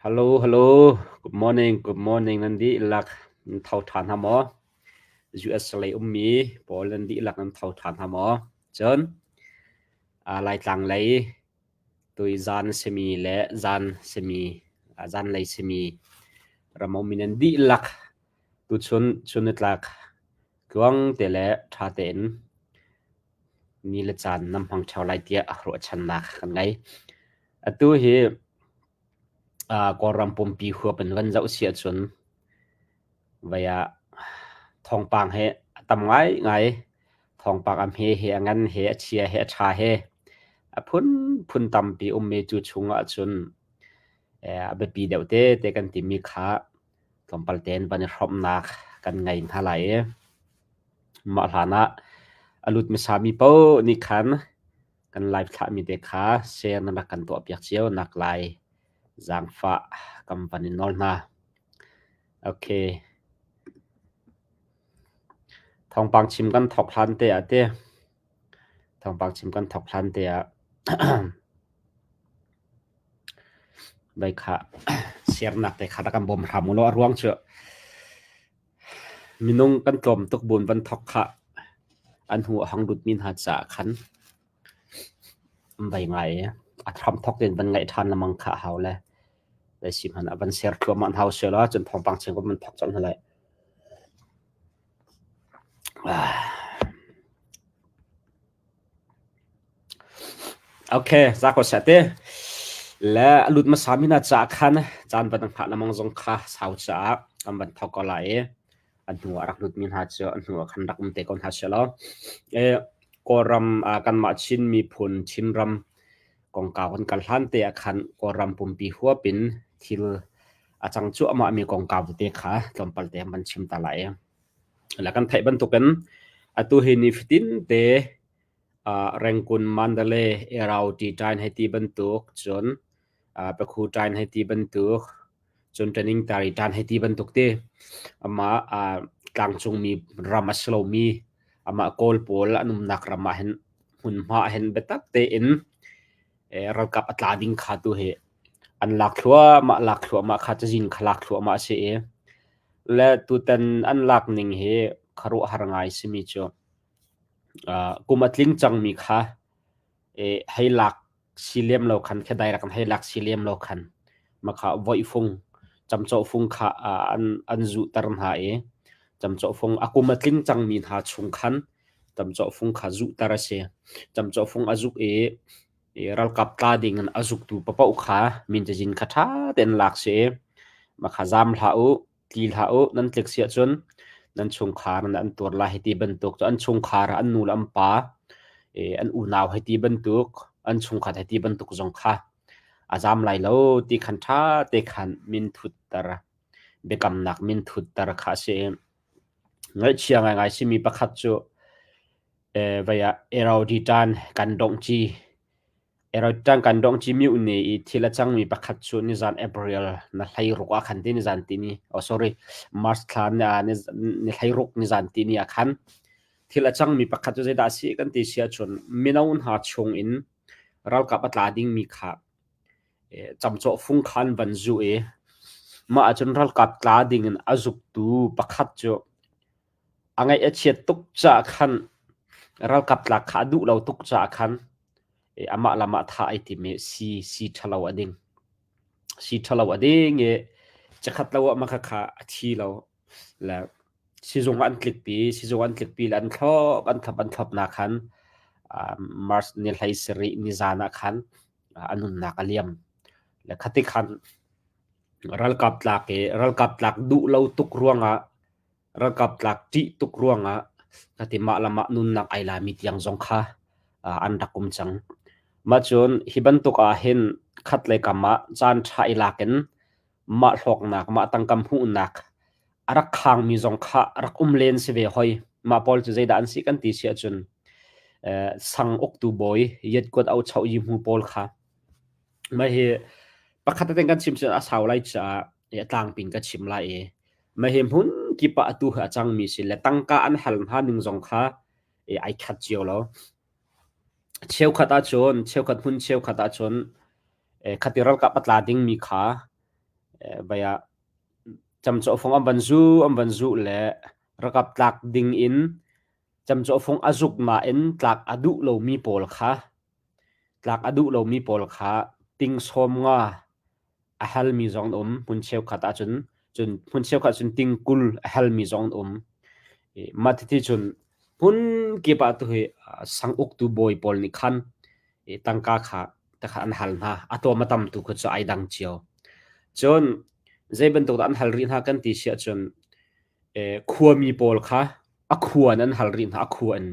Hello, hello. Good morning, good morning nan dihlak. Nan tho ṭhan hna maw? US lei ummi pawl nan dihlak nan tho ṭhan hna maw? Cun Laitlang lei tui zan simi le zan simi, zanlei simi ram ummi nan dihlak tuchun chun nitlak tluang te le ṭha tein ni le caan nan hmang ṭheo lai tiah ruahchannak kan ngei. Atu hi Kawlram pumpi huap in van zoh si ahcun vei ah thawngpang hi a tam ngaingai. Thawngpang a hme he, a ngan he, a chia he, a ṭha he a phunphun tampi ummi cu chung ahcun a biapi deuh tete kan timi kha tlawmpal tein van i hrawmhnak kan ngei hna lai i mah hlan ah a lut hmasami paoh nih khan kan live thlahmi te kha share na rak kan tuahpiak cio nak lai zaangfah kan van in nawl hna. Okay. Thawngpang chim kan thawk hlan te ah te thawngpang chim kan thawk hlan te ah vai kha share-nak te kha rak kan bawm hram u law a ruang cu Minung kan tlawm tuk buin van thawk khah. An hnu a hang lutmi hna caah khan an bei ngai i a hramthawk tein van ngaih ṭhan lengmang kha a hau le zei si hmanh ah van ser thluahmah hna usih law cun thawngpang chim kan van thawk colh hna lai. Okay, za ko seh te. Le a lut hmasa mi hna caah khan caan van hngah lengmang zong kha sau caah kan van thawk ko lai i a hnu ah rak lut mi hna cu a hnu ah khan rak um te ko hna seh law. E, Kawlram ah kanmah Chin miphun Chinram kongkau kan kal hlan te ah khan Kawlram pumpi huap in thil a cang cuahmah mi kongkau tete kha tlawmpal te van chim ta lai. Le kan theih bantukin atu hi nifatin te Rangoon, Mandalay, Irrawaddy ṭain hei ti bantuk, cun Pakhu ṭain hei ti bantuk, cun Taningtari ṭain hei ti bantuk ti amah tlangcungmi ram a si lomi amah Kawl pawl an umnak ram ah hin hmunhma ah hin biatak tein ralkap a tla ding kha tu hi an lak thluahmah lak thluahmah kha cazin kha lak thluahmah a si i le tutan an lak ning hi khuaruahhar ngai simi cu kum a tling cangmi kha hei lak si lem lo khan kha direct in hei lak si lem lo khan makha voihfung camcawhfung kha an an zuhter hna i camcawhfung a kum a tling cangmi hna chung khan camcawhfung kha zuhter a si. Camcawhfung a zuk i ralkap tla ding in a zuktu paoh kha min cazin kha ṭha tein lak si i makha zaam hlah u, tli hlah u, nan tlik si ahcun nan chungkhar nan an tuar lai hei ti bantuk cu an chungkhar an nu le an pa an unau hei ti bantuk an chungkhat hei ti bantuk zong kha a zaam lai lo ti khan ṭha te khan min thutter biakamnak min thutter kha a si i ngaihchia ngaingai simi pakhat cu vei ah Erodi ṭan kan dongh ci Erodi ṭan kan dongh ci mi ne i thil a cangmi pakhat cu nizan April na 16 ah khan ti nizan tini oh sorry March thla ni 16 nizan tini ah khan thil a cangmi pakhat cu zeidah a si kan ti si ahcun mino hna chung in ralkap a tla dingmi kha camcawh fung kha an van zuh i mah ahcun ralkap tla ding in a zuktu pakhat cu A ngaih a chiat tuk caah khan ralkap tlak kha a duh lo tuk caah khan amah le amah thah ai tim i sii sii ṭhalo a ding. Sii ṭhalo a ding i chikkhat lo ah mah khakha a thi lo. Le sizung ah an tlikpi, sizung an tlikpi le an thlop, an thlop, an thlopnak khan March ni 17 nizan ah khan a nunnak a liam. Le khati khan ralkap tlak i ralkap tlak duh lo tuk ruangah Ralkap tlak ṭih tuk ruangah kati mah le mah nunnak ai lami tiang zong kha an rak um cang. Mah cun hi bantuk ah hin khat le kam ah caan ṭha i lak in mah hlawknak, mah tangka hmuhnak a rak khangmi zong kha rak um len si ve hoi. Mah pawl cu zeidah an si kan ti si ahcun sang uktu bawi yetkuat au choh yi hmu pawl kha mah hi pakhat te kan chim cun a sau lai caah a tlangpin ka chim lai i Mah hi hmun kip ah atu hi a cangmi si le tangka an hal hna ning zong kha ai khat cio lo. Cheukhat ahcun, cheukhat hmun cheukhat ahcun khati ralkap a tla dingmi kha Vai ah camcawhfung an van zu an van zuh le ralkap tlak ding in camcawhfung a zuk nain tlak a duh lomi pawl kha tlak a duh lomi pawl kha ting sawm nga a halmi zong an um. Hmun cheukhat ahcun cun hmun cheukhat cun ting 20 a halmi zong an um. Mah titi cun hmun kip ah tuhi sang uktu bawi pawl nih khan tangka kha takha an hal hna. A tuam a tam tu kha cu ai dang cio. Cun zei bantuk dah an hal rih hna kan ti si ahcun khuami pawl kha a khua in an hal rih hna, a khua in.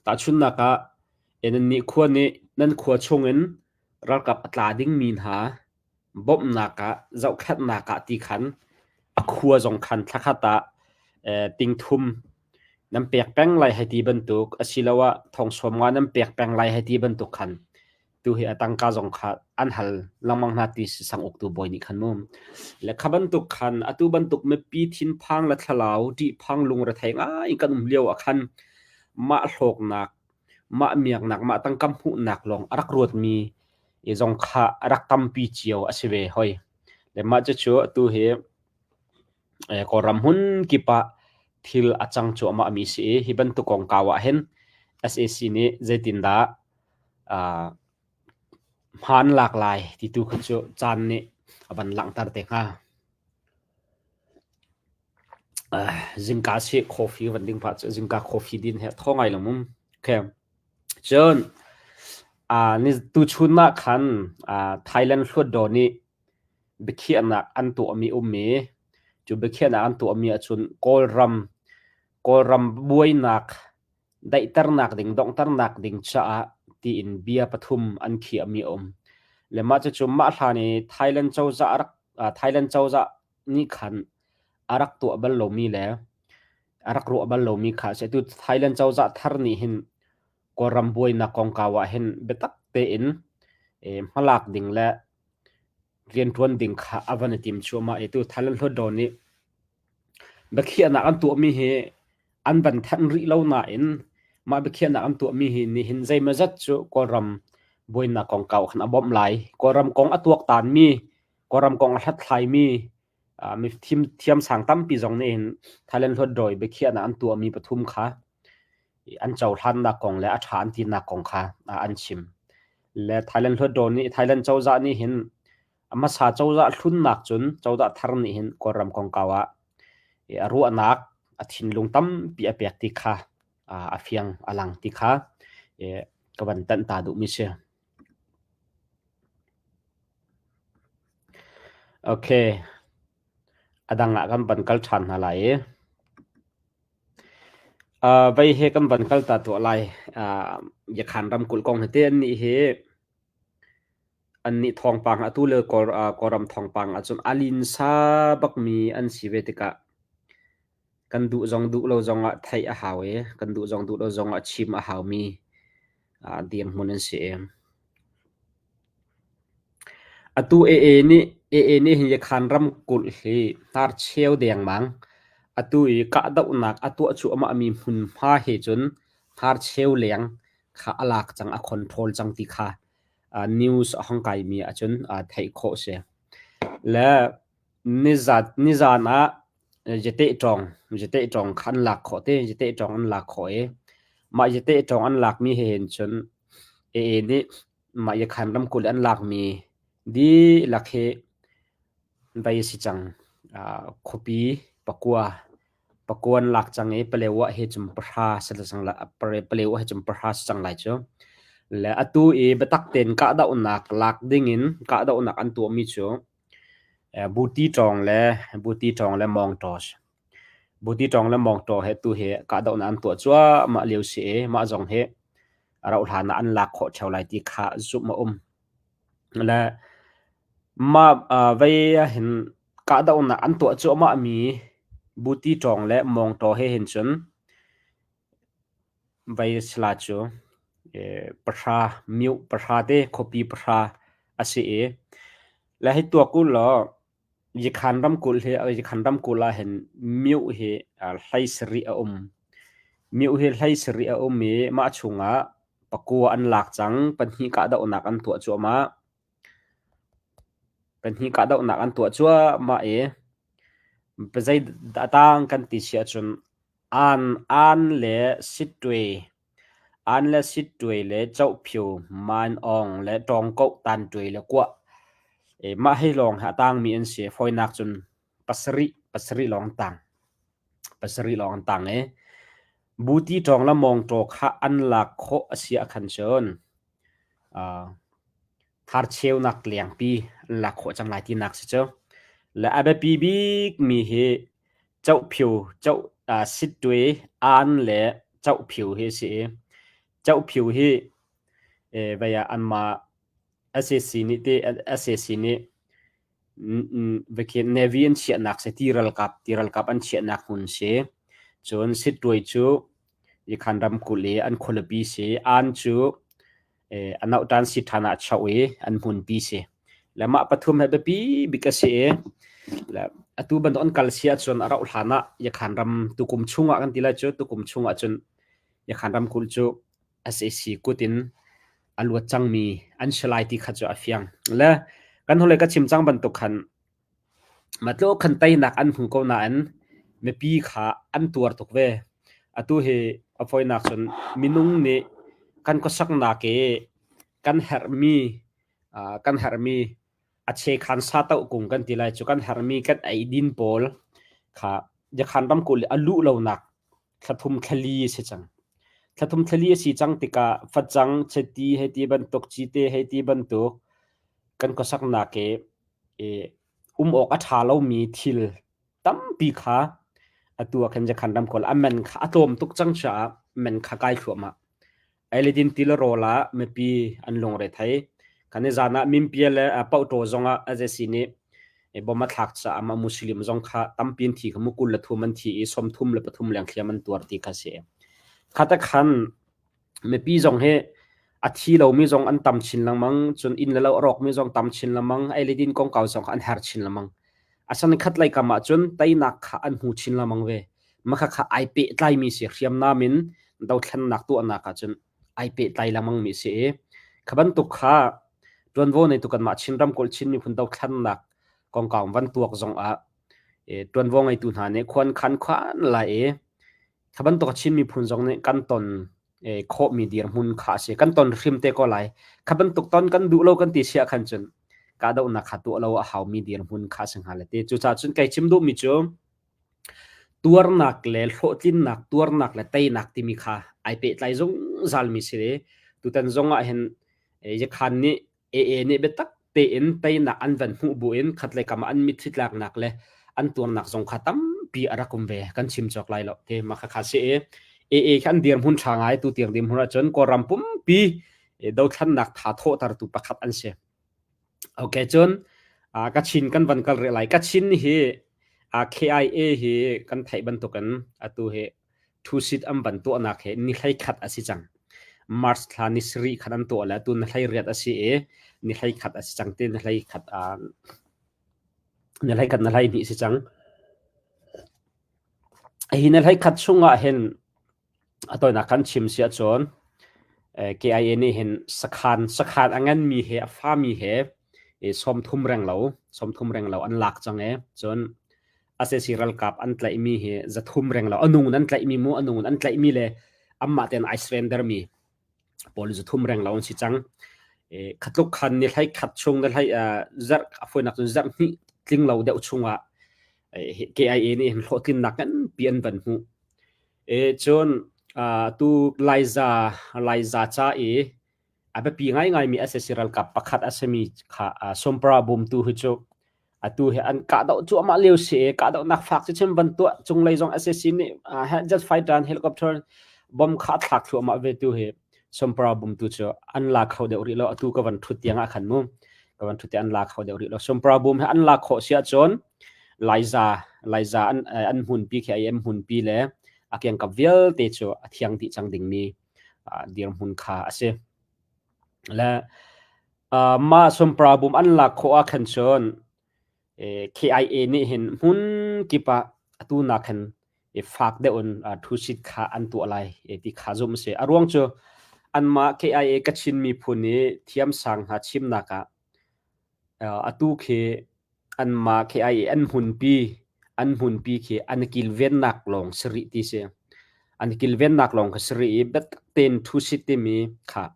Tahchunhnak ah nannih khua nih nan khua chungin ralkap a tla dingmi hna bawmhnak ah zohkhenhnak ah ti khan a khua zong khan thlakhat ah tingthum nan pek peng lai hei ti bantuk asiloah thong sawm nga nan pek peng lai hei ti bantuk khan tu hi a tangka zong kha an hal lengmang hna ti sang uktu bawi nih khan mu. Le kha bantuk khan atu bantuk mipi thinphang le thlalau ṭihphang lungrethei ngai kan um lio ah khan mah hlawknak mah miaknak mah tangka hmuhnak lawng a rak ruatmi zong kha a rak tampi cio a si ve hoi. Le mah cucu atu hi Kawlram hmun kip ah thil a cang cuahmah mi si i hi bantuk kongkau ah hin sac nih zeitindah hmaan lak lai ti tu kha cu caan nih a van langhter te hnga. Zingka si coffee van ding pah cu zingka coffee din he thaw ngai lo mum. Okay. Cun ni tuchun ah khan Thailand hluatdaw nih biakhiahnak an tuahmi um i cu biakhiahnak an tuahmi ahcun Kawlram Kawlram buainak daihternak ding donghternak ding caah tiin bia pathum an khiahmi a um. Le mah cucu mah hlan i Thailand cozah rak Thailand cozah nih khan a rak tuah bal lomi le a rak ruah bal lomi kha a si. Atu Thailand cozah thar nih hin Kawlram buainak kongkau ah hin biatak tein hmalak ding le rianṭuan ding kha a van i tim cuahmah i tu Thailand Hluttaw nih biakhiahnak an tuahmi hi an van thanh rih lo nain mah biakhiahnak an tuahmi hi nihin zeimawzat cu Kawlram buainak kongkau khan a bawmh lai. Kawlram kong a tuaktanmi, Kawlram kong a hlathlaimi mifim thiamsang tampi zong nih hin Thailand Hluttaw i biakhiahnak an tuahmi pathum kha an cohlannak kong le a ṭha an tinak kong kha an chim. Le Thailand Hluttaw nih Thailand cozah nih hin a hmasa cozah hlunnak cun cozah thar nih hin Kawlram kongkau ah a ruahnak a thinlung tampi a pek ti kha a fiang a lang ti kha ka van tanh ta duhmi si. Okay. A dang ah kan van kal ṭhan hna lai i. Vei he kan van kal ta tuah lai. Yakhan ramkulh kong hi te annih hi annih thawngpang atu le Kawlram thawngpang ahcun a linsa bakmi an si ve tikah kan duh zong duh lo zongah theih a hau i kan duh zong duh lo zongah chim a haumi dirhmun an si i. Atu AA nih AA nih hin Yakhan ramkulh hi hnarcheu dengmang. Atu i kahdohnak a tuah cuahmahmi hmunhma he cun hnarcheu leng kha a lak cang, a control cang ti kha news a hong kaimi ahcun theih khawh a si. Le nizat nizan ah Jateh-ṭawng Jateh-ṭawng kha an lak khawh te, Jateh-ṭawng an lak khawh i mah Jateh-ṭawng an lakmi he hin cun AA nih mah Yakhan ramkulh an lakmi dihlak hi vei a si cang. Khuapi pakua pakua an lak cang i Palewa hi cum pahra si cang Palewa hi cum pahra si cang lai cu. Le atu i biatak tein kahdohnak lak dingin kahdohnak an tuahmi cu Buti ṭawng le Buti ṭawng le Mawngtaw a si. Buti ṭawng le Mawngtaw he tu hi kahdohnak an tuah cuahmah lio si i mah zong hi a rauh hlan ah an lak khawh ṭheo lai ti kha zumh a um. Le mah vei ahhin kahdohnak an tuah cuahmahmi Buti ṭawng le Mawngtaw he hin cun Vaisla cu pahra mioh pahra te khuapi pahra a si i le hei tuak u law Yikhan ramkulh hi Yikhan ramkulh ah hin mioh hi hlei sarih a um. Mioh hi hlei sarih a um i mah chungah pakua an lak cang, pahnih kahdohnak an tuah cuahmah. Pahnih kahdohnak an tuah cuahmah i zei a tang kan ti si ahcun aan aan le sitṭue aan le sitṭue le cohphiu manawng le ṭawngkoh tanṭue le kuah mah hi lawng hi a tangmi an si. Fawinak cun pasarih pasarih lawng an tang. Pasarih lawng an tang i buti ṭawng le mawngṭaw kha an lak khawh a si ahkhan cun tharcheunak lengpi an lak khawh cang lai tinak si cu. Le a biapi bikmi hi cohphiu, coh, sitṭue, aan le cohphiu hi a si i cohphiu hi vei ah anmah sac nih ti sac nih Navy an chiahnak si, ti ralkap, ti ralkap an chiahnak hmun si. Cun sitṭuai cu Yikhan ramkulh i an khualipi si. Aan cu a nauhṭan si ṭhan ah choh i an hmunpi si. Le mah pathum hi biapi bik a si i le atu bantuk an kal si ahcun a rauh hlan ah Yakhan ram tukum chungah kan ti lai cu tukum chungah cun Yakhan ramkulh cu sac kut in a luat cangmi an si lai ti kha cu a fiang. Le kan hnulei ka chim cang bantuk khan matlo khan teinak an hmu ko nain mipi kha an tuar tuk ve. Atu hi a fawinak cun minung nih kan khuasaknak i kan herhmi kan herhmi a chekhan sa toh kung kan ti lai cu kan herhmi kan eidin pawl kha Yakhan ramkulh i a luh lonak thlathum thlali a si cang. Thlathum thlali a si cang tikah facang, chiti hei ti bantuk, cite hei ti bantuk kan khuasaknak i i um awk a ṭha lomi thil tampi kha atu ah khan Yakhan ramkulh a man kha a tlawm tuk cang caah man kha kai thluahmah. Eilidin ti le rawl ah mipi an lungre thei. Kan i zan ah Mimpia le Paotaw zong ah SAC nih bom a thlak caah mah Muslim zong kha tampi an thi kha mu 23 an thi i 33 leng hliam an tuar ti kha si. Khata khan mipi zong hi a thi lomi zong an tam chin lengmang, cun inn le lo a rawkmi zong tam chin lengmang, eilidin kongkau zong kha an her chin lengmang. Asan khat lei kam ah cun teinak kha an hmu chin lengmang ve. Makha kha ai pehtlaimi si hriamnam in dothlennak tuahnak ahcun ai pehtlai lengmangmi si i kha bantuk kha ṭuanvo neitu kanmah Chin ramkulh Chin miphun dothlennak kongkau van tuak zong ah ṭuanvo ngeitu hna nih khuan khan khuan lai i kha bantuk Chin miphun zong nih kan ton khawhmi dirhmun kha a si. Kan ton hrim te ko lai. Kha bantuk ton kan duh lo kan ti si ahkhan cun kahdohnak kha tuah lo a haumi dirhmun kha a si hnga le ti. Cucaah cun kei chim duhmi cu Tuarnak le hlawhtlinnak, tuarnak le teinak timi kha ai pehtlai zungzalmi si i tutan zong ah hin Yakhan nih AA nih biatak tein teinak an van hmuh buin khatlei kam ah an mitthli tlaknak le an tuarnak zong kha tampi a rak um ve kan chim cawk lai lo te mah kha kha si i AA kha an dirhmun ṭha ngai tu tiang dirhmun ahcun Kawlram pumpi dothlannak tha thawhtertu pakhat an si. Okay, cun Kachin kan van kal rih lai. Kachin hi KIA hi kan theih bantukin atu hi thu-sit an van tuahnak hi ni 11 a si cang. March thla ni sarih khan an tuah le atu ni 18 a si i ni 11 a si cang ti ni 11 ni 11 ni 12 a si cang. Hi ni 11 chungah hin A tawinak kan chim si ahcun KIA nih hin sakhan sakhan a nganmi he a fami he 30 renglo 30 renglo an lak cang i cun sac ralkap an tlaihmi hi 300 renglo a nung in an tlaihmi mu a nung in an tlaihmi le anmah tein ai surrender mi pawl 300 renglo an si cang. Khatluk khan ni hlei khat chung ni hlei zarh a fawinak cun zarh hnih tling lo deuh chungah KIA nih hin hlawhtlinnak nganpi an van hmuh. Cun tu Laiza Laiza ca i a biapi ngaingaimi sac ralkap pakhat a simi kha Sompara bawmtu hi cu atu hi an kahdoh cuahmah lio si i kahdohnak fak cu chim van tuah cunglei zong sac nih jet fighter an helicopter bom kha a thlak thluahmah ve tu hi Sompara bawmtu cu an la kho deuh rih lo atu ka van ṭhut tiang ah khan mu ka van ṭhut tiang an la kho deuh rih lo Sompara bawm hi an la khawh si ahcun Laiza Laiza an an hmunpi khi ai hmunpi le a kiangkap vialte cu a thiang dih cang dingmi dirhmun kha a si. Le mah Sumprabum an lak khawh ah khan cun KIA nih hin hmun kip ah atu nak hin fak deuh in thusit kha an tuah lai ti kha zumh a si. A ruang cu anmah KIA Kachin miphun i thiamsang hna chimnak ah. Atu khi anmah khi ai an hmunpi an hmunpi khi an kilvennak lawng si rih ti si. An kilvennak lawng kha si rih i biatak tein ṭhusit timi kha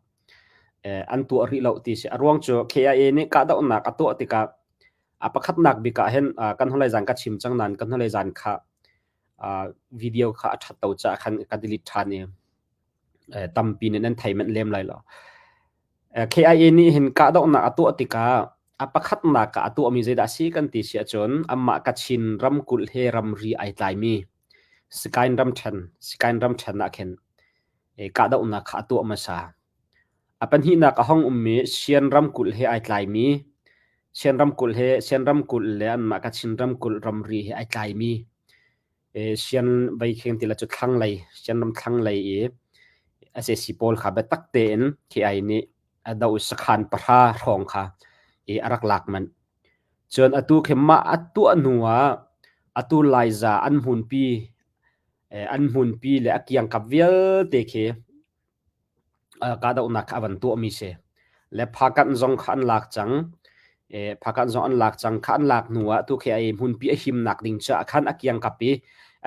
an tuah rih lo ti si. A ruang cu KIA nih kahdohnak a tuah tikah a pakhatnak bik ah hin kan hnulei zan ka chim cang nain kan hnulei zan kha video kha a ṭhat lo caah khan ka delete ṭhan i tampi nih nan thei manh lem lai lo. KIA nih hin kahdohnak a tuah tikah a pakhatnak ah a tuahmi zeidah a si kan ti si ahcun amah Kachin ramkulh he ramri ai tlaimi Sakaing ramṭhen, Sakaing ramṭhen ah khin kahdohnak kha a tuah hmasa. A pahnihnak a hong ummi Sian ramkulh he ai tlaimi Sian ramkulh he Sian ramkulh le anmah Kachin ramkulh ramri he ai tlaimi Sian veikheng ti le cu thlanglei Sianram thlanglei i sac pawl kha biatak tein KI nih a doh i sakhan pahra hrawng kha i a rak lak manh. Cun atu khi mah a tuah hnu ah atu Laiza an hmunpi an hmunpi le a kiangkap vialte khi kahdohnak kha a van tuahmi si. Le Phakanh zong kha an lak cang. Phakanh zong an lak cang. Kha an lak hnu ah tu khi ai hmunpi a himnak ding caah khan a kiangkap i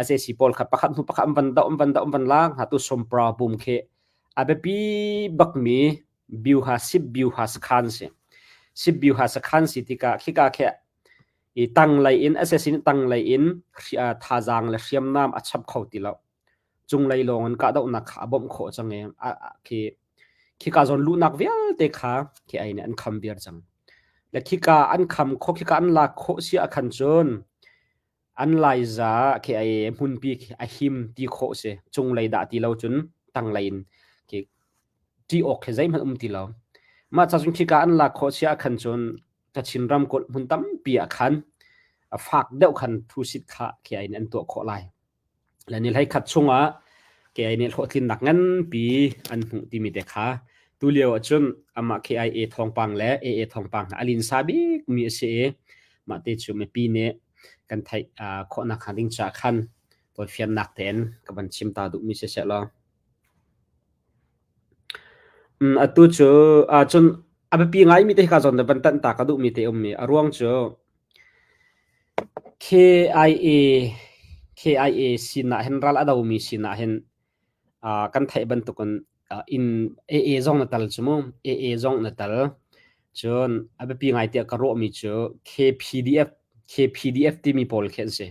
sac pawl kha pakhat hnu pakhat an van doh an van doh an van lak hna tu Sompra bum khi a biapi bakmi Byuha Sip Byuha sakhan si. Sip Byuha sakhan si tikah khika khi i tanglei in sac nih tanglei in thazaang le hriamnam a chap kho ti lo. Cunglei lawng in kahdohnak kha a bawmh khawh cang i khi khika zawn luhnak vialte kha khi ai nih an kham viar cang. Le khika an kham khawh khika an lak khawh si ah khan cun an laiza khi ai hmunpi khi a him ti khawh si. Cunglei dah ti lo cun tanglei in khi ṭih awk khi zeihmanh um ti lo. Mah ca cun khika an lak khawh si ah khan cun Kachin ramkulh hmun tampi ah khan a fak deuh khan thusit kha khi ai nih an tuah khawh lai. Le ni hleikhat chungah KIA nih hlawhtlinnak nganpi an hmuh timi te kha tulio ahcun amah KIA thawngpang le AA thawngpang a linsa bikmi a si i mah te cu mipi nih kan theih khawhnak hnga ding caah khan tawifiannak tein ka van chim ta duhmi si seh law. Atu cu cun a biapi ngaimi te hika zawn van tanh ta ka duhmi te ummi a ruang cu KIA KIA sinah hin ral a domi sinah hin kan theih bantukin inn AA zong na tal cu mu AA zong na tal cun a biapi ngai tiah ka ruahmi cu KPDF KPDF timi pawl khi an si.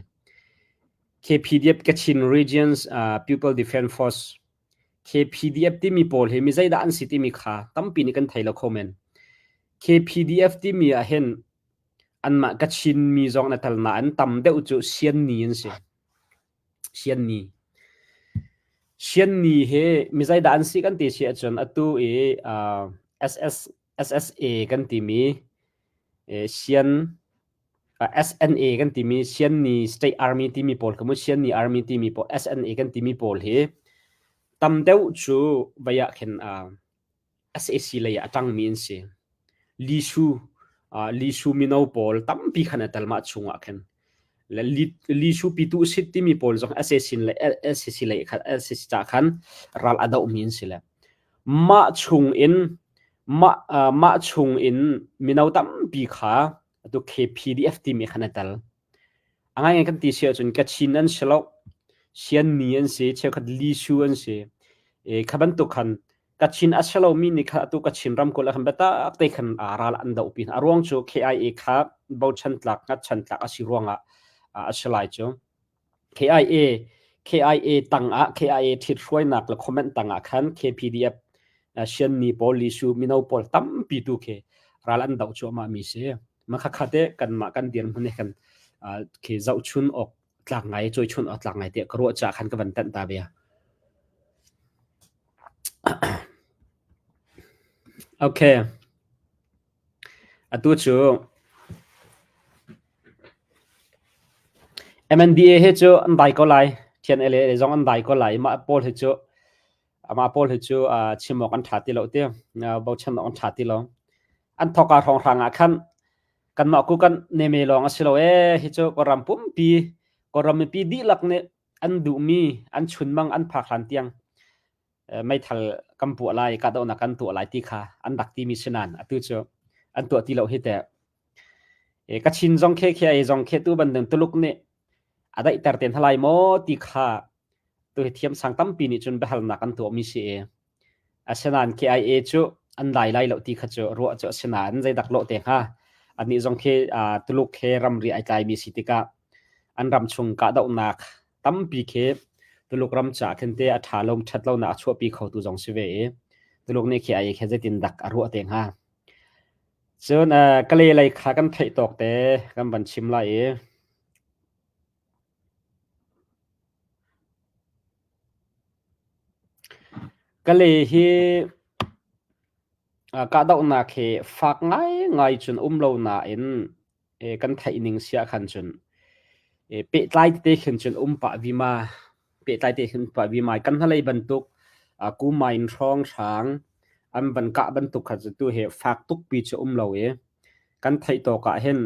KPDF Kachin Regions People Defense Force KPDF timi pawl hi mi zeidah an si timi kha tampi nih kan thei lo kho men. KPDF timi ah hin anmah Kachin mi zong na tel nain tam deuh cu Sianni an si. Sianni. Sianni hi mi zeidah an si kan ti si ahcun atu i uh, SS, SSA kan timi Sian SNA kan timi Sianni State Army timi pawl kha mu Sianni Army timi pawl SNA kan timi pawl hi tam deuh cu vai ah khin uh, sac lei ah a ṭangmi an si. Lisu Lisu mino pawl tampi khan a tel mah chungah khin. Le Lisu pitu sit timi pawl zong sac le sac lei khan sac ca khan ral a dohmi an si le. Mah chung in mah mah chung in mino tampi kha atu KPDF timi khan a tel. A ngaingai kan ti si ahcun Kachin an si lo, Sianmi an si, cheukhat Lisu an si. E, kha bantuk khan Kachin a si lomi nih khan atu Kachin ramkulh ah khan biatak te khan ral an doh pi hna. A ruang cu KIA kha bochan tlak, hngatchan tlak a si ruangah a si lai cu. KIA KIA tangah KIA ṭhithruainak le comment tangah khan KPDF Sianmi pawl Lisu mino pawl tampi tu khi ral an doh cuahmah mi si. Makhakha te kanmah kan dirhmun he kan khi zohchun awk tlak ngai cawichun awk tlak ngai tiah ka ruah caah khan ka van tanh ta bia. Okay. Atu cu MNDA hi cu an dai ko lai. TNLA zong an dai ko lai. Mah pawl hi cu amah pawl hi cu chim awk an ṭha ti lo ti. Bochan awk an ṭha ti lo. An thawk ah hrawnghrang ah khan kanmah ku kan neme lawng a si lo ee hi cu Kawlram pumpi Kawlram mipi dihlak nih an duhmi an chunmang an phak hlan tiang meithal kan puah lai kahdohnak kan tuah lai ti kha an rak timi si nain atu cu an tuah ti lo hi teh. Kachin zong khi KIA zong khi tu bantuk Tuluk nih a daihter te hna lai maw ti kha tu hi thiamsang tampi nih cun biahalnak an tuahmi si i asinain KIA cu an dai lai lo ti kha cu ruah cu asinain zeidak lawh te hnga anih zong khi Tuluk he ramri ai tlaimi si tikah an ram chung kahdohnak tampi khi Tuluk ram caah khin te a ṭha lo ṭhat lonak a chuahpi khotu zong si ve i Tuluk nih KIA khi zeitin dak a ruah te hnga. Cun Kalay lei kha kan theih tawk te kan van chim lai i Kalay hi kahdohnak hi fak ngaingai cun um lo nain kan theih ning si ahkhan cun pehtlai tete khin cun um pah vima pehtlai te khin pah vima kan hnalei bantuk kumain hrawnghrang an van kah bantuk kha cu tu hi fak tukpi cu um lo i kan theih tawk ah hin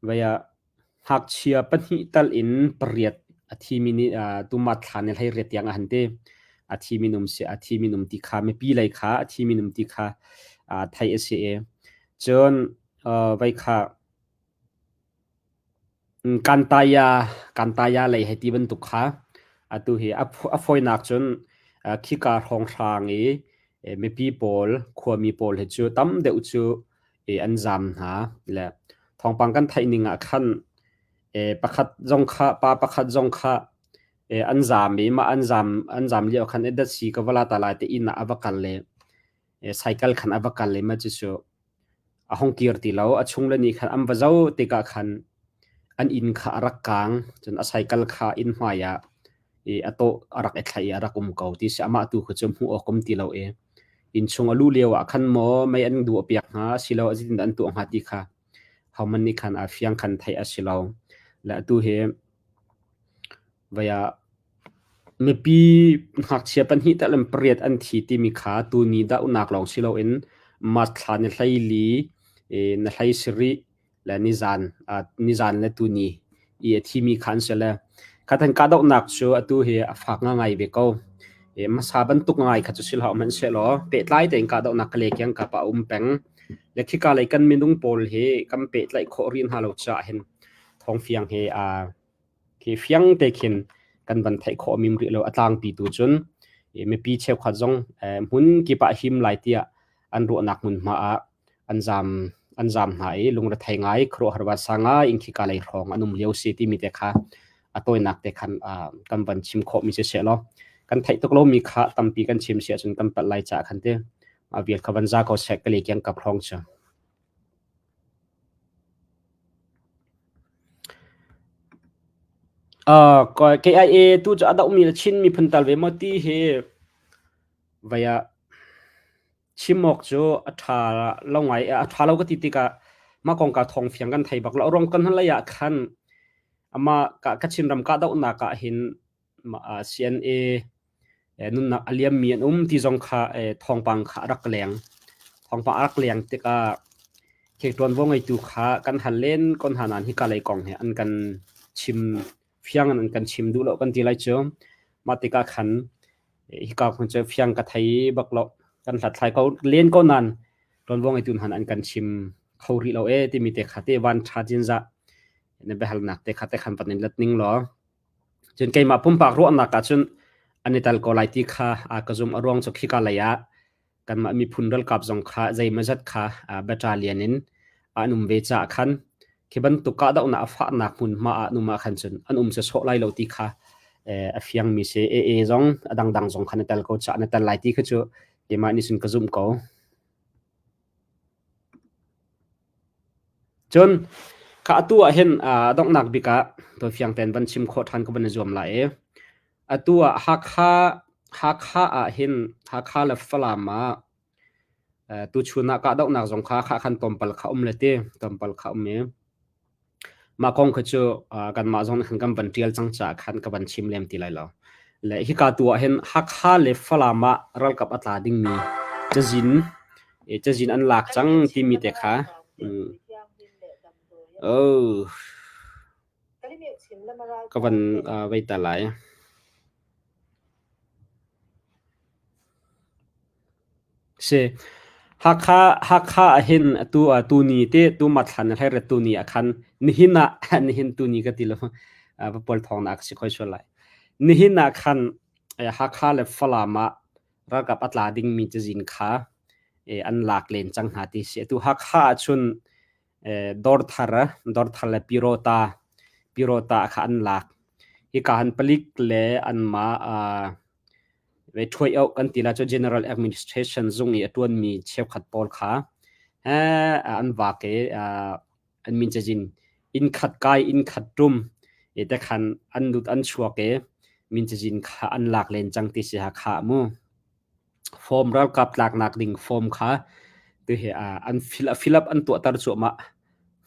Vei ah ngakchia pahnih tal in pariat a thimi nih tumat thla ni hleiriat tiang a han ti. A thimi num si a thimi num ti kha mipi lei kha a thimi num ti kha theih a si i cun vei kha Kantaya Kantaya lei hei ti bantuk kha atu hi a fawinak cun khika hrawnghrang i mipi pawl khuami pawl hi cu tam deuh cu an zaam hna le thawngpang kan theih ning ah khan pakhat zong kha pa pakhat zong kha an zaam i mah an zaam an zaam lio khan datsi ka va la ta lai te inn ah a va kal le cycle khan a va kal i mah cucu A hung kir ti lo. A chungle nih khan an va zoh tikah khan an inn kha a rak kaang. Cun a saikal kha inn hmaiah i a tawh a rak i thlaih i a rak um ko ti si. Amah tu kha cu hmuh awk um ti lo i innchung a luh lio ah khan maw mei an duahpiak hnga asiloah zeitindah an tuah hnga ti kha hohmanh nih khan a fiang khan theih a si lo. Le atu hi Vai ah mipi ngakchia pahnih tal in pariat an thi timi kha tuni dohnak lawng si loin March thla ni hleili, ni hlei sarih le nizan, nizan le tuni i a thimi kha an si le khathan kahdohnak cu atu hi a fak ngangai ve ko. Hmasa bantuk ngai kha cu si hlah hmanhsehlaw pehtlai tein kahdohnak ka le kiang kap ah a um peng. Le khika lei kan minung pawl hi kan pehtlaih khawh rih hna lo caah hin thawngfiang hi aa Khi fiang te khin kan van theih khawh mim rih lo. A tlangpi tu cun mipi cheukhat zong hmun kip ah him lai tiah an ruahnak hmunhma ah an zaam an zaam hna i lungrethei ngai khuaruahhar vansa ngai in khika lei hrawng an um lio si timi te kha a tawinak te khan kan van chim khawh mi si seh law kan theih tuk lomi kha tampi kan chim si ahcun kan palh lai caah khan ti a vial kha van za ko seh ka le kiang kap hrawng cu. KIA tu cu a dohmi le Chin miphun tal ve maw ti hi vei ah chim awk cu a ṭha lo ngai. A ṭha lo ka ti tikah mah kongkau thawngfiang kan thei bak lo. A ruang kan hnulei ah khan amah Kachin ram kahdohnak ah hin CNA nunnak a liammi an um ti zong kha thawngpang kha a rak leng. Thawngpang a rak leng tikah khi ṭuanvo ngeitu kha kan hal len ko hna nain hika lei kong he an kan chim fiang in an kan chim duh lo kan ti lai cu. Mah tikah khan hika kong cu fiang ka thei bak lo. Kan hlathlai ko len ko nain ṭuanvo ngeitu hna an kan chim kho rih lo ee timi te kha te van ṭha cinzah na biahalnak te kha te khan van in let ning law. Cun keimah pumpak ruahnak ahcun an i tel ko lai ti kha ka zumh. A ruang cu khika lei ah kanmah miphun ralkap zong kha zeimawzat kha battalion in an um ve caah khan khi bantuk kahdohnak a fahnak hmunhma ah an um ahkhan cun an um sawsawh lai lo ti kha a fiangmi si. AA zong a dangdang zong khan a tel ko caah an i tel lai ti kha cu keimah nih cun ka zumh ko. Cun kha atu ah hin donghnak bik ah tawifiang tein van chim khawh ṭhan ka van i zuam lai i atu ah Hakha Hakha ah hin Hakha le Falam ah tuchun ah kahdohnak zong kha khah khan tlawmpal kha um le ti tlawmpal kha um i Mah kong kha cu kanmah zong nih khan kan van ṭial cang caah khan ka van chim lem ti lai lo. Le hika tu ah hin Hakha le Falam ah ralkap a tla dingmi cazin cazin an lak cang timi te kha oh ka van vei ta lai. Si. Hakha Hakha ahhin atu tuni te tu mathlan hlei ret tuni ah khan nihin ah nihin tuni ka ti lo vapual thawngnak si khoi sual lai. Nihin ah khan Hakha le Falam ah ralkap a tla dingmi cazin kha an lak len cang hna ti si. Atu Hakha ahcun Dawrthar Dawrthar le Pirota Pirota kha an lak. Hika han palik le anmah ṭhuai-oh kan ti lai cu General Administration zung i a ṭuanmi cheukhat pawl kha an vak i an min cazin inn khat kai inn khat ṭum i te khan an lut an chuak i min cazin kha an lak len cang ti si Hakha mu. Form ralkap tlaknak ding form kha tuhi an fill, fill up an tuahter cuahmah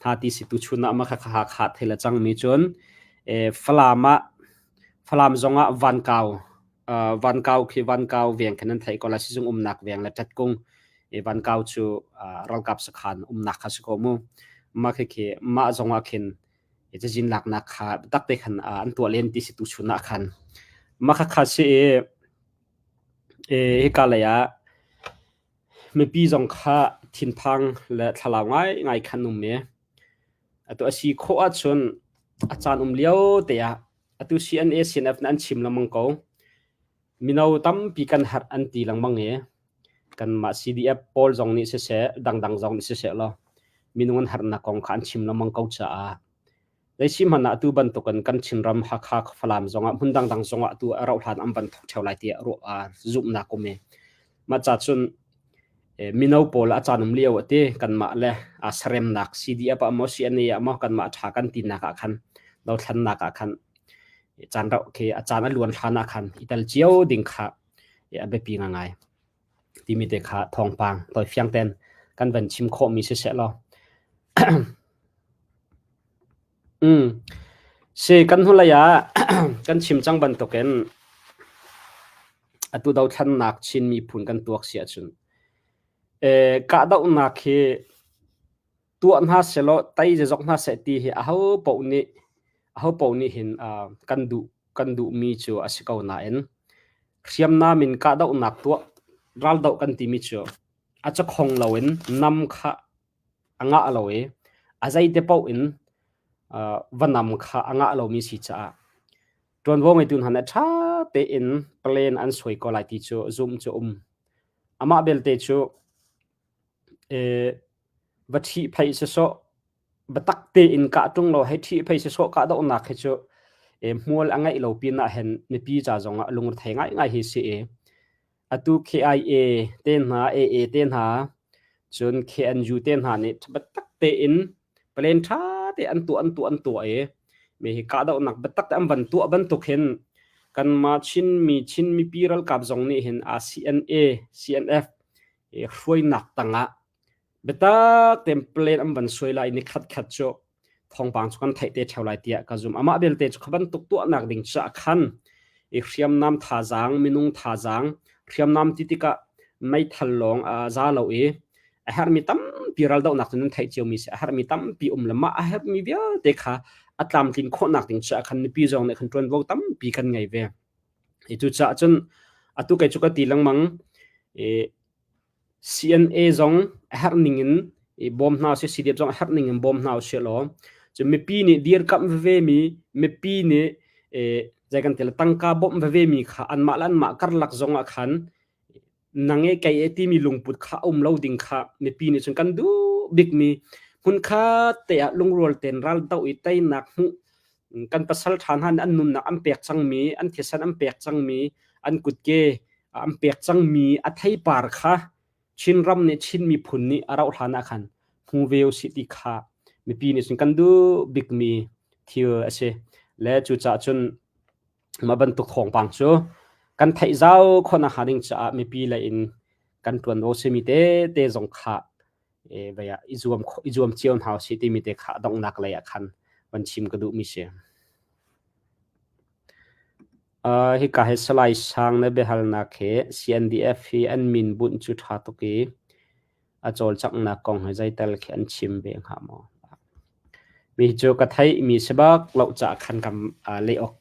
hna ti si tuchun ah mah kha Hakha thil a cangmi cun Falam ah Falam zongah Vankau Vankau khi Vankau veng khin an theih ko lai sizung umnak veng le Ṭatkung i Vankau cu ralkap sakhan umnak kha si ko mu. Mah khikhi mah zongah khin cazin laknak kha biatak te khan an tuah len ti si tuchun ah khan. Mah khakha si i hika lei ah mipi zong kha thinphang le thlalau ngaingai khan um i atu a si khawh ahcun a caan um lio te ah atu CNA CNF nih an chim lengmang ko. Mino tampi kan herh an ti lengmang i kanmah CDF pawl zong nih siseh dangdang zong nih siseh law minung an herhnak kong kha an chim lengmang ko caah Zeisihmanh ah atu bantukin kan Chinram Hakha Falam zongah hmun dangdang zongah atu a rauh hlan an van thawk ṭheo lai tiah ruah zumhnak um i mah ca cun mino pawl a caan um lio a ti kanmah le a saremnak CDF ah maw CNA ah maw kanmah a ṭha kan tinak ah khan dothlannak ah khan caan rauh khi a caan a luan hlan ah khan i tel cio ding kha a biapi ngai timi te kha thawngpang tawifiang ten kan van chim khawhmi siseh law Si kan hnulei ah kan chim cang bantukin atu dothlannak Chin miphun kan tuak si ahcun kahdohnak hi tuah hna sehlaw tei zeizong hna seh ti hi aho paoh nih aho paoh nih hin kan duh kan duhmi cu a si ko nain hriamnam in kahdohnak tuah raldoh kan timi cu a cakhong loin nam kha a ngah lo i a zeite paoh in va nam kha a ngah lomi si caah ṭuanvo ngeitu hna nih ṭha tein plan an suai ko lai ti cu zumh cu um. Amah belte cu va ṭhihphaih sisawh biatak tein kah ṭung law hei ṭhihphaih sisawh kahdohnak hi cu hmual a ngeih lo pinah hin mipi ca zongah lungrethei ngaingai hi si i Atu KIA te hna, AA te hna, cun KNU te hna nih biatak tein plan ṭha te an tuah an tuah an tuah i mi hi kahdohnak biatak te an van tuah bantuk hin kanmah Chinmi Chin mipi ralkap zong nih hin CNA, CNF hruainak tangah Biatak tein plan an van suai lai ni khatkhat cu thawngpang cu kan theih te ṭheo lai tiah ka zumh. Amah belte cu kha bantuk tuahnak ding caah khan i hriamnam thazaang, minung thazaang, hriamnam ti tikah meithal lawng a za lo i a herhmi tampi raldohnak cu nan theih ciomi si. A herhmi tampi um le mah a herhmi vialte kha a tlamtlin khawhnak ding caah khan mipi zong nih khan ṭuanvo tampi kan ngei ve. I cucaah cun atu kei cu ka ti lengmang i CNA zong a herh ning in i bawm hna usih, CDF zong a herh ning in bawm hna usih law cu mipi nih dirkamh veve mi, mipi nih zei kan ti le tangka bawmh veve mi kha anmah le anmah karlak zong ah khan nang e kei e timi lungput kha a um lo ding kha mipi nih cun kan duh bikmi hmunkhat te ah lungrual tein ral doh i teinak hmuh kan pasal ṭha hna nih an nunnak an pek cangmi, an thisen an pek cangmi, an kutke an pek cangmi a theipar kha Chinram nih Chin miphun nih a rauh hlan ah khan hmu ve usih ti kha mipi nih cun kan duh bikmi thil a si. Le cucaah cun mah bantuk thawngpang cu kan theih zau khawh nakhnga ding caah mipi lei in kan ṭuanvo simi tete zong kha vei ah i zuam i zuam cio hna usih timi te kha donghnak lei ah khan van chim ka duhmi si. Hika hi Salai Sang na biahalnak hi CNDF hi an min bunh cu ṭha tuk i a cawlcanghnak kong hi zeital khi an chim ve hnga maw? Mi cu ka theih mi si bak lo caah khan kam leh awk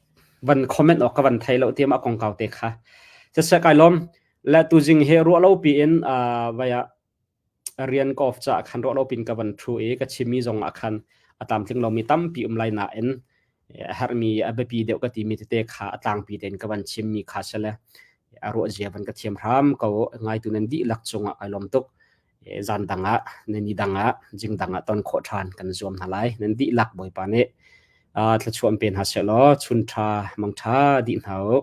van comment awk ka van thei lo tiam a kongkau te kha. Siseh kai lawm. Le tuzing hi ruah lo piin vai ah. Rian ka off caah khan ruah lo pin ka van ṭhu i ka chimmi zong ah khan a tlamtling lomi tampi um lai nain a herhmi a biapi deuh ka timi tete kha a tlangpi tein ka van chimmi kha si le a ruah zia van ka thiam hram ko. Ngaitu nan dihlak cungah kai lawm tuk. Zan dang ah, ni dang ah, jing dang ah ton khawh ṭhan kan zuam hna lai. Nan dihlak Bawipa nih thluachuah in pe hna seh law chun ṭha, mang ṭha dih hna u.